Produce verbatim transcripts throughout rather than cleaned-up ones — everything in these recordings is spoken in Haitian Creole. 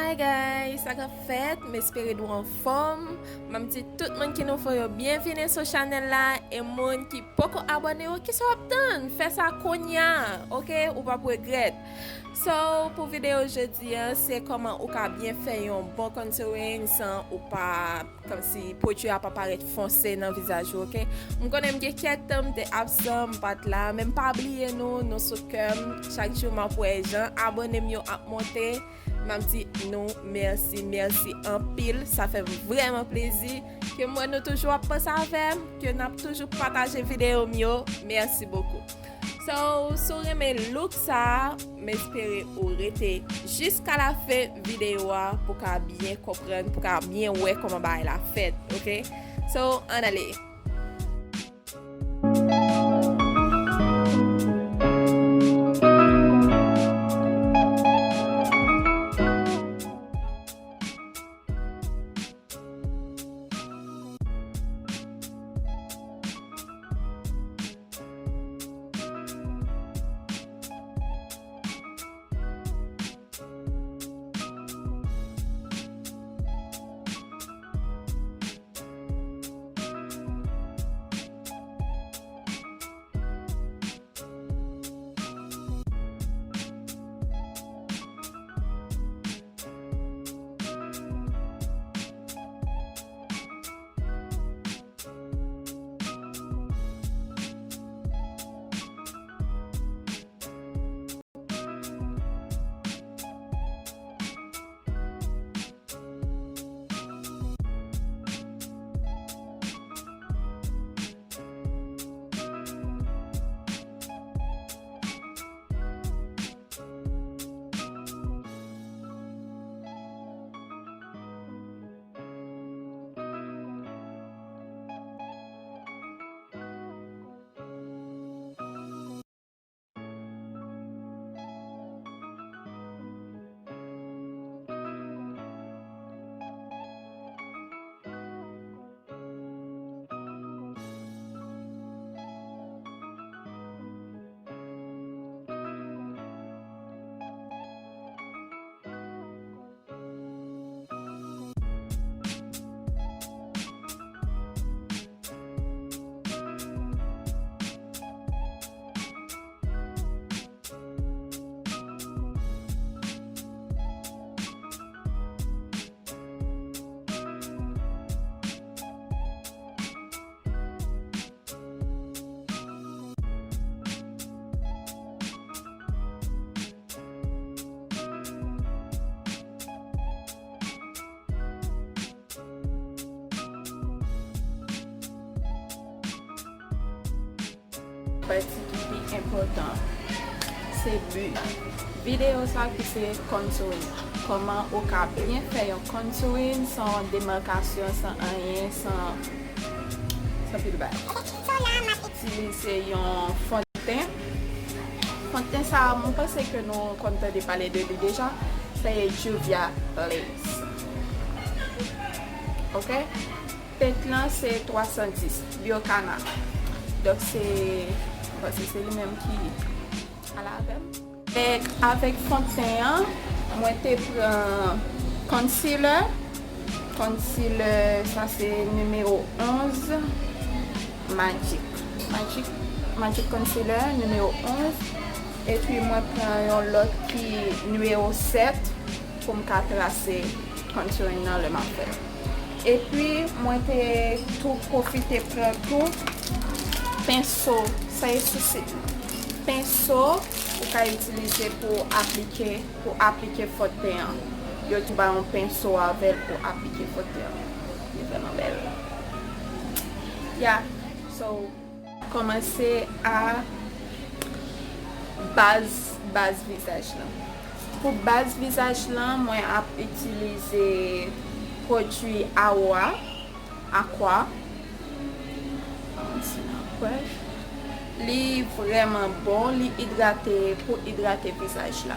Hi guys, sa k ap fèt? M espere nou anfòm. M ap di tout moun ki nouvo yo byenvini sou chanèl la, e moun ki poko abòne yo, kisa w ap tann? Fè sa kounye a, oke? Ou p ap regrèt. So, pou videyo jodi a, se kòman ou ka byen fè yon bon contouring san ou pa kòmsi pwodui a pa parèt fonse nan vizaj ou, oke? M konnen m gen kèk tan m te absan, m pa t la, men m pa bliye nou, nou sou kè m. Chak jou m ap wè jan abòne m yo ap monte. M ap di nou mèsi, mèsi anpil. Sa fè m vrèman plezi ke m wè nou toujou ap panse avè m, ke n ap toujou pataje videyo m yo. Mèsi bokou. So, si w renmen look sa a, m espere ou rete jiska lafen videyo a pou w ka byen konprann, pou w ka byen wè kòman bagay la fèt, oke? So, ann ale. Pati ki pi enpòtan, se bi videyo sa ki se contouring. Kòman ou ka byen fè yon contouring san demakasyon, san anyen, san, san pil bagay. Itilize yon fon Ten. Fon ten sa, mwen panse ke nou konn tande pale de li deja. Se Juvia's Lace. Oke? Tint lan se twa san dis, Biokana. Donk se, mwen panse se li menm ki al avè m. Avèk, avèk fon ten an, mwen te pran concealer. Concealer, sa se nimewo onz, Magic. Magic, Magic Concealer, nimewo onz. Epi mwen pran yon lòt ki nimewo sèt pou m ka trase contouring nan lè m ap fè l. Epi mwen te tou pwofite pran tou penso, sa e sousi. Penso ou ka itilize pou aplike, pou aplike fon ten an. Yo tou ba yon penso avè l pou aplike fon ten an. Li vrèman bèl. Ya, so, kòmanse a baz, baz vizaj lan. Pou baz vizaj lan, mwen ap itilize pwodui Awa, Aqua. Li vrèman bon, li idrate, pou idrate vizaj la.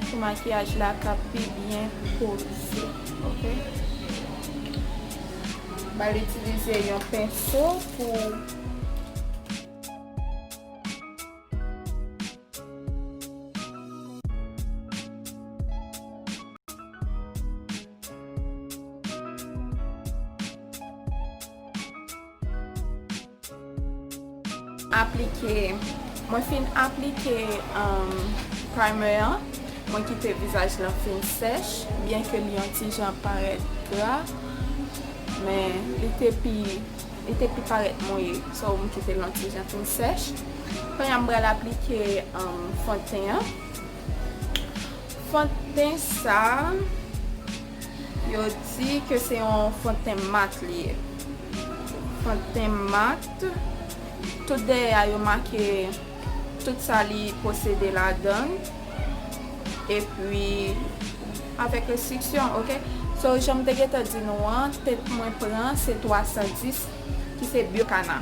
Pou makiyaj la ka pi byen poze, oke? M pral itilize yon penso pou Aplike, mwen fin aplike, um, primer an, mwen kite vizaj lan fin sèch, byen ke li yon ti jan parèt gra, men li te pi, li te pi parèt mouye, so m kite l yon ti jan fin sèch. Kounye a m pral aplike, um, fondten an. Fondten sa, yo di ke se yon fondten mat li ye. Fondten mat. Tout dèyè a yo make tout sa li posede ladan l. Epi, avèk restriksyon, oke? So, jan m te gentan di nou an, tint mwen pran se twa san dis ki se Biokana.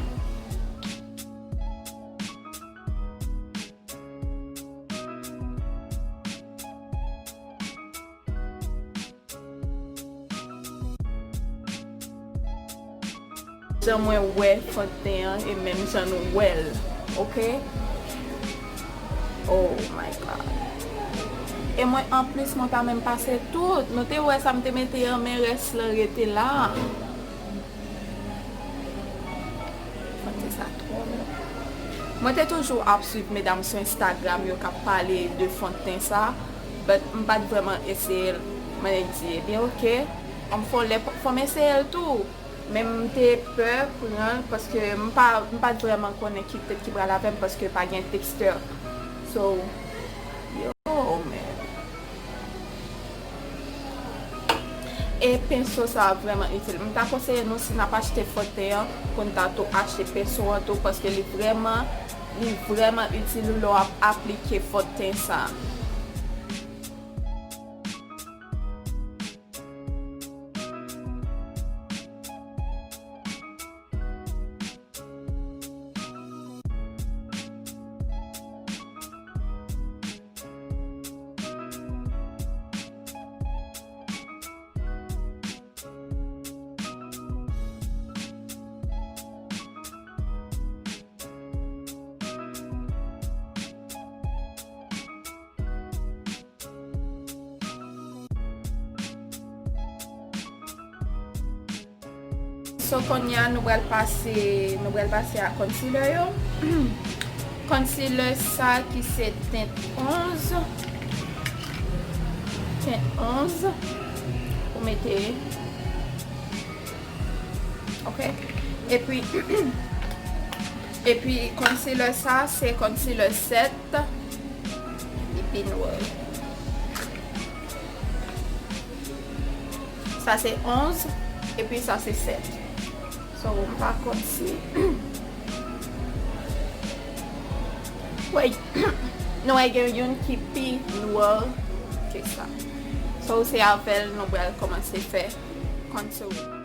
Jan mwen wè fondten an e menm jan nou wè l, oke? Oh my God. E mwen, anplis, mwen pa menm pase tout. Nou te wè sa m te mete an, men rès lan rete la. Fondten sa twò bon. Mwen te toujou ap swiv medam sou Instagram yo k ap pale de fondten sa, but m pa t vrèman eseye l. Mwen di, ebyen, oke, m fè yon lè, fò m eseye l tou. Men m te pè pran l paske m pa, m pa t vrèman konnen ki tint ki pral avè m paske pa gen tekstè. So, yo, men. E penso sa vrèman itil. M ta konseye nou, si n ap achte fondten an, pou n ta tou achte penso an tou, paske li vrèman, li vrèman itil lè w ap aplike fondten sa. So, kounye a, nou pral pase, nou pral pase a concealer yo. Concealer sa ki se tint onz. Tint onz. Ou mete, oke. Epi, epi concealer sa, se concealer sèt. Li pi nwè. Sa se onz, epi sa se sèt. So, m pa konn si. Wè, nou wè gen youn ki pi nwè ke sa. So, se avè l nou pral kòmanse fè contouring.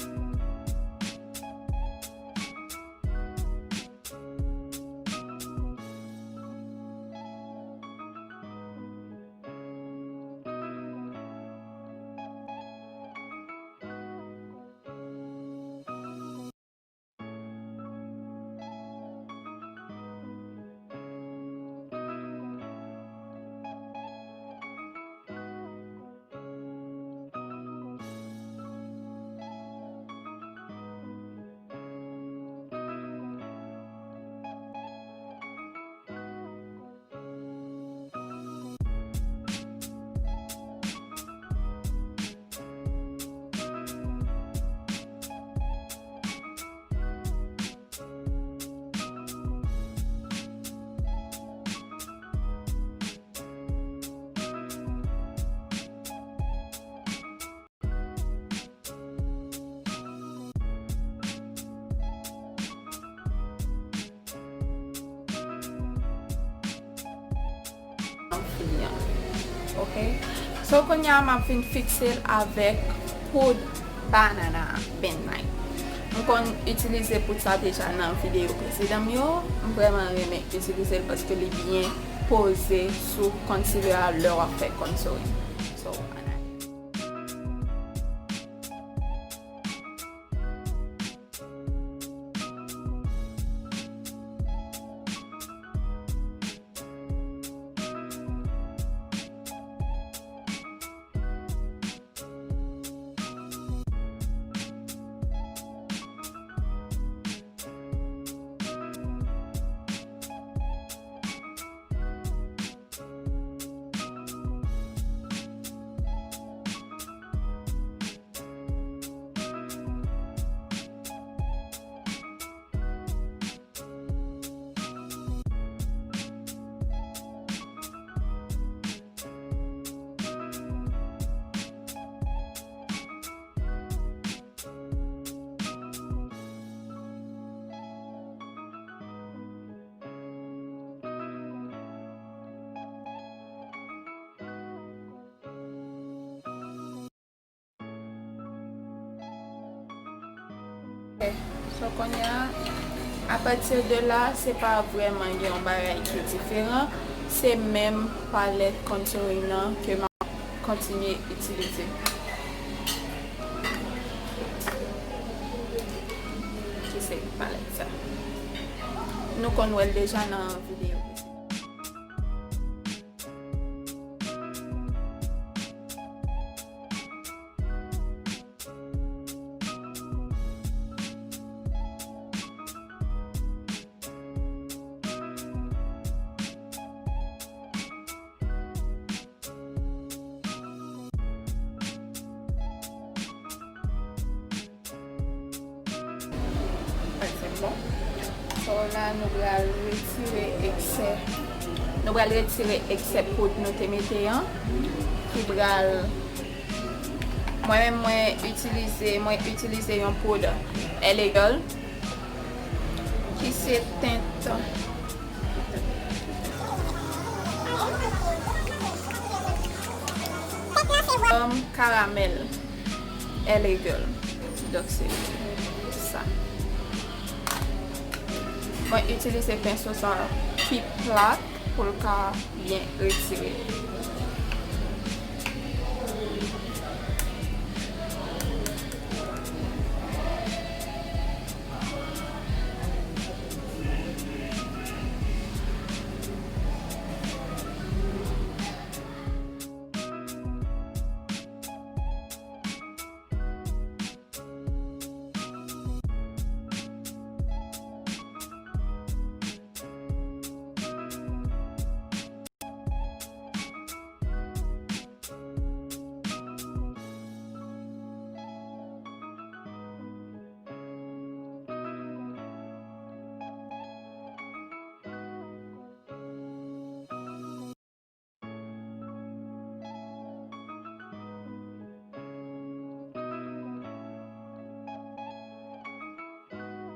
Fini an. Oke? So, kounye a, m ap vin fikse l avèk poud banana Ben Nye. M konn itilize poud sa deja nan videyo presedan m yo. M vrèman renmen itilize l paske li byen poze sou concealer a lè w ap fè contouring. So, analize. So kounye a, apati de la, se pa vrèman gen yon bagay ki diferan. Se menm palèt contouring nan ke m ap kontinye itilize. Ki se palèt sa. Nou konn wè l deja nan videyo. Sa se bon. So la, nou pral retire eksè, nou pral retire eksè poud nou te mete an, ki pral, mwen menm, mwen itilize, mwen itilize yon poud L A Girl, ki se tint um, karamèl L A Girl. Donk, se sa. Mwen itilize penso sa pi plat pou l ka byen retire.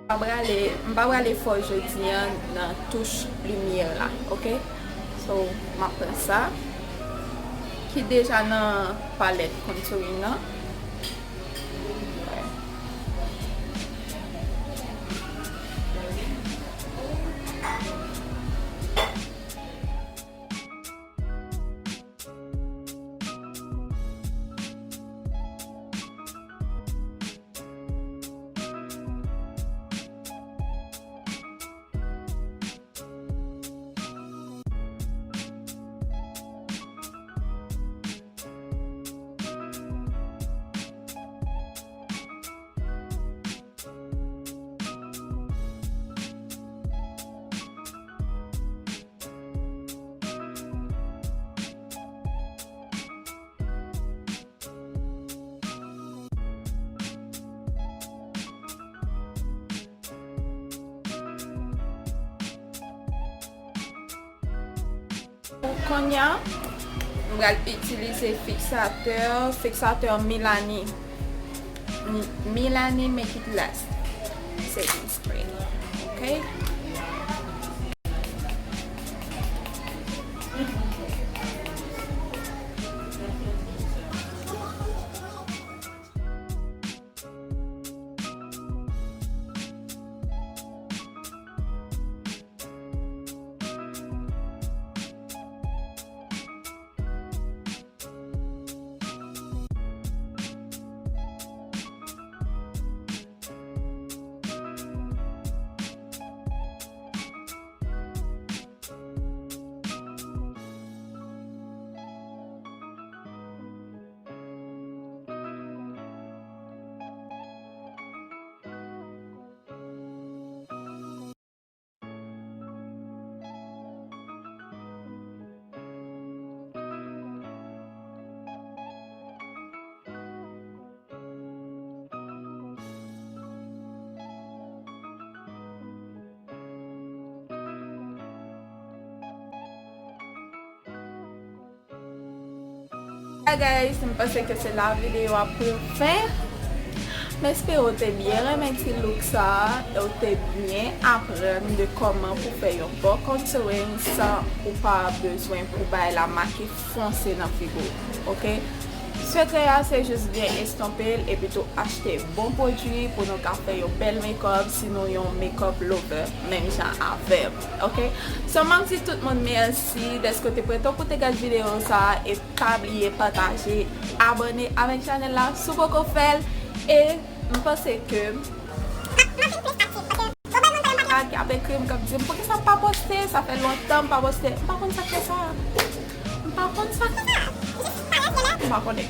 M pa prale, m pa prale fò jodi a nan touch limyè la, oke? So, m ap pran sa, ki deja nan palèt contouring nan. Kounye a, m pral itilize fiksatè, fiksatè Milani. Mi-, Milani Make It Last setting spray. Oke? Hi guys, m panse ke se la videyo a pran fen. M espere w te byen renmen ti look sa a e w te byen aprann de kòman pou fè yon bon contouring san ou pa bezwen pou bay la make fonse nan figi w, oke? Sekrè a se jis byen estonpe l epi tou achte bon pwodui pou nou ka fè yon bèl makeup si nou yon makeup lover menm jan avè m, ok? So, m ap di tout moun mèsi dèske w te pran tan pou te gade videyo sa a e pa bliye pataje, abòne avèk chanèl la si w poko fè l e m panse ke a k ap ekri m, k ap di m poukisa m pa poste, sa fè lontan m pa poste, m pa konn sa k fè sa. M pa konn sa k fè sa. M pa konnen.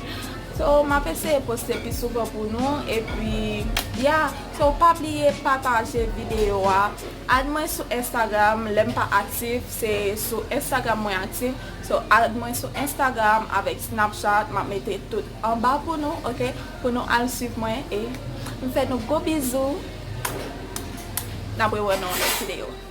So, m ap eseye poste pi souvan pou nou epi, yeah. So, pa bliye pataje videyo a. Add mwen sou Instagram, lè m pa aktif se sou Instagram mwen aktif. So, add mwen sou Instagram avèk Snapchat, m ap mete tout anba pou nou, ok? Pou nou al swiv mwen e m fè nou gwo bizou. N ap rewè nan yon lòt videyo.